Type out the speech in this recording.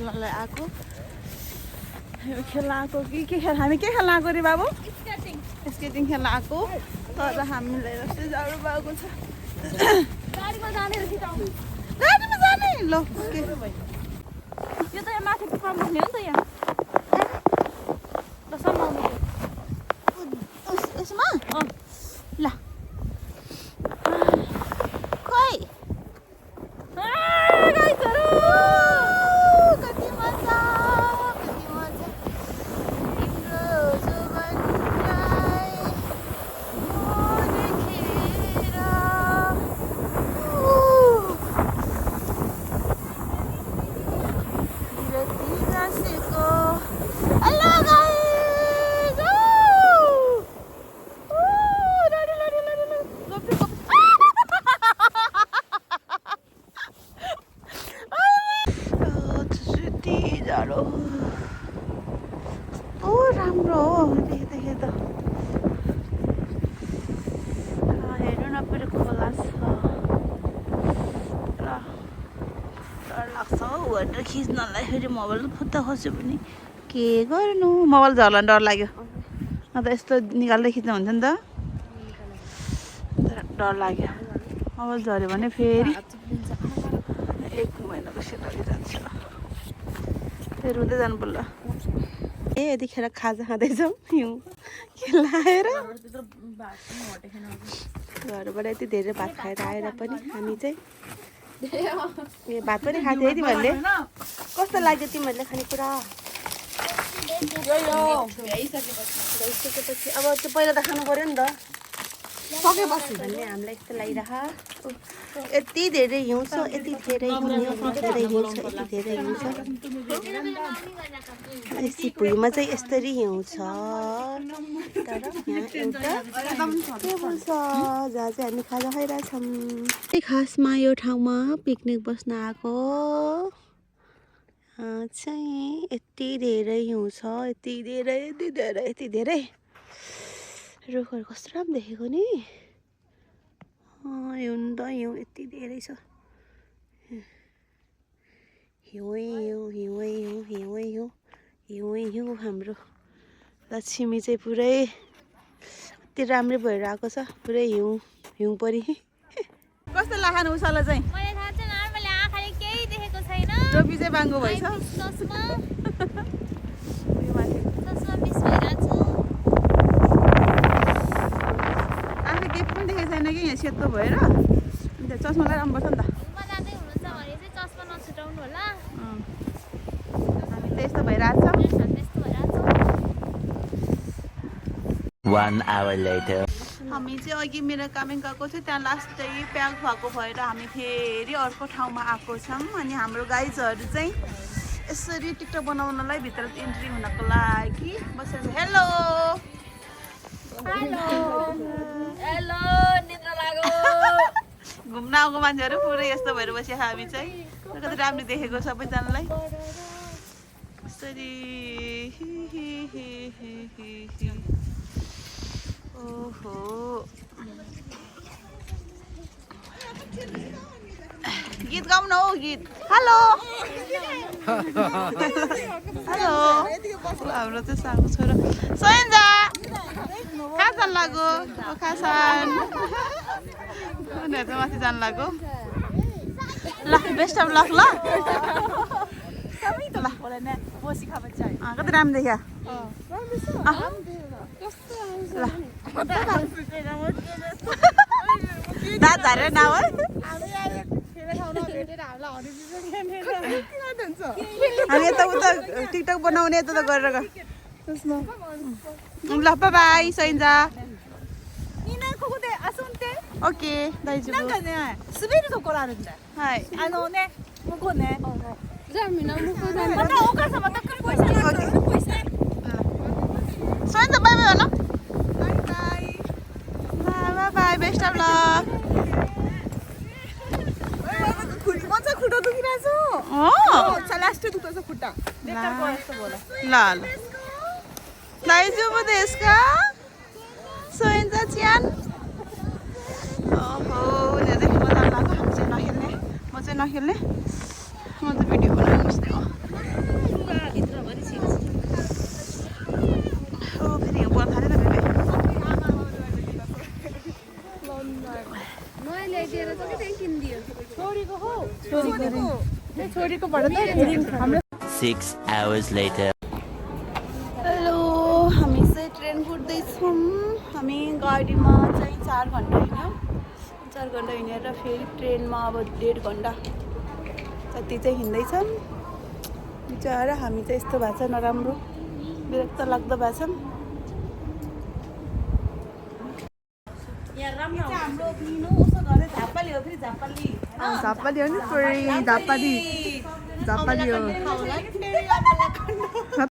खेल्नलाई आएको खेल्न आएको कि के खेल हामी के खेल्न आएको रे बाबु स्केटिङ खेल्न आएको तर हामीलाई रस्ते जाडो भएको छ गाडीमा जाने ल के यो त यहाँ माथि पुग्नु पर्ने हो नि त यहाँ ल सम्माउनु यसमा ल खोइ कति मजा तिम्रो जोबनलाई देखेर विरती गाँसेको हेलो गाइस जाडो कस्तो राम्रो हो देख्दा त हेर्नु न फेरि खोला छ र डर लाग्छ हौ भनेर खिच्नलाई फेरि मोबाइल फुत्ता खस्यो भने के गर्नु मोबाइल झर्न डर लाग्यो अन्त यस्तो निकाल्दै खिच्नु हुन्छ नि त डर लाग्यो मोबाइल झऱ्यो भने फेरि 1 महिनाको सेलरी जान्छ फेरि उतै जानु पर्ला यतिखेर खाजा खाँदैछौँ हिउँ खेलाएर घरबाट यति धेरै भात खाएर आएर पनि हामी चाहिँ ए भात पनि खाएको थियो तिमीहरूले कस्तो लाग्यो तिमीहरूले खानेकुरा गइसकेपछि अब त्यो पहिला त खानु पर्यो नि त सकेपछि भन्ने हामीलाई यस्तो लागिरह यति धेरै हिउँ छ यति धेरै हिउँ छ यति धेरै हिउँ छ सिपुरीमा चाहिँ यसरी हिउँ छ तर यहाँ एउटा टेबल छ जहाँ चाहिँ हामी खाजा खाइरहेछौँ खासमा यो ठाउँमा पिकनिक बस्न आएको चाहिँ यति धेरै हिउँ छ यति धेरै रुखहरू कस्तो राम्रो देखेको नि हिउँ त हिउँ यति धेरै छ हिउँ हाम्रो लक्ष्मी चाहिँ पुरै यति राम्रै भएर आएको छ पुरै हिउँ परि कस्तो लाग्नु उसाला चाहिँ मैले थाहा छैन मैले आँखाले केही देखेको छैन टोपी चाहिँ बाङ्गो भएछ चस्मा मिस भइरहेको छु आँखा केही पनि देखेको छैन कि यहाँ सेतो भएर अन्त चस्मा लगाएर आउनुपर्छ नि त घुम्न जाँदै हुनुहुन्छ भने चाहिँ चस्मा नछुटाउनु होला हामी त यस्तो भइरहेको छ त्यस्तो भइरहेको 1 hour later हामी चाहिँ अघि मेरो कामेङ गएको थियो त्यहाँ लास्टै प्याक भएको भएर हामी फेरि अर्को ठाउँमा आएको छौँ अनि हाम्रो गाइजहरू चाहिँ यसरी टिकटक बनाउनलाई भित्र इन्ट्री हुनको लागि बसेर हेलो निद्रा लाग्यो घुम्न आएको मान्छेहरू पुरै यस्तो भएर बस्यो हामी चाहिँ कति राम्रो देखेको सबैजनालाई यसरी ओहो गीत गाउँ न हौ गीत हेलो हेलो हाम्रो चाहिँ सानो छोरो सोइन्जा कहाँ जानु लाग्यो खासान उनीहरू चाहिँ माथि जानु लाग्यो ल बेस्ट अफ लक ल कति राम्रो देखियो ल दाँत झारेर न है हामी यता उता टिकटक बनाउने यता त गरेर ल बाई सोइन्जा ओके दाइजुはいसोइन्जा बाई बाई भन by by best of lock खुट्टा दुखिरहेछ लास्टै दुख्छ खुट्टा ल ल दाइजु पो त्यसका सोइन्जा चियान ओहो उनीहरू चाहिँ खेल्न लाग्यो हामी चाहिँ नखेल्ने म चाहिँ नखेल्ने म चाहिँ भिडियो बनाएर बस्ने हो छोरीकोबाट त हाम्रो 6 hours later. हेलो हामी चाहिँ ट्रेन कुद्दैछौँ हामी गाडीमा चाहिँ 4 घन्टा हिँड्यौँ 4 घन्टा हिँडेर फेरि ट्रेनमा अब 1.5 घन्टा जति चाहिँ हिँड्दैछौँ बिचरा हामी चाहिँ यस्तो भएको छ नराम्रो विरक्त लाग्दो भएको छौँ झापाली हो नि छोरी झापाली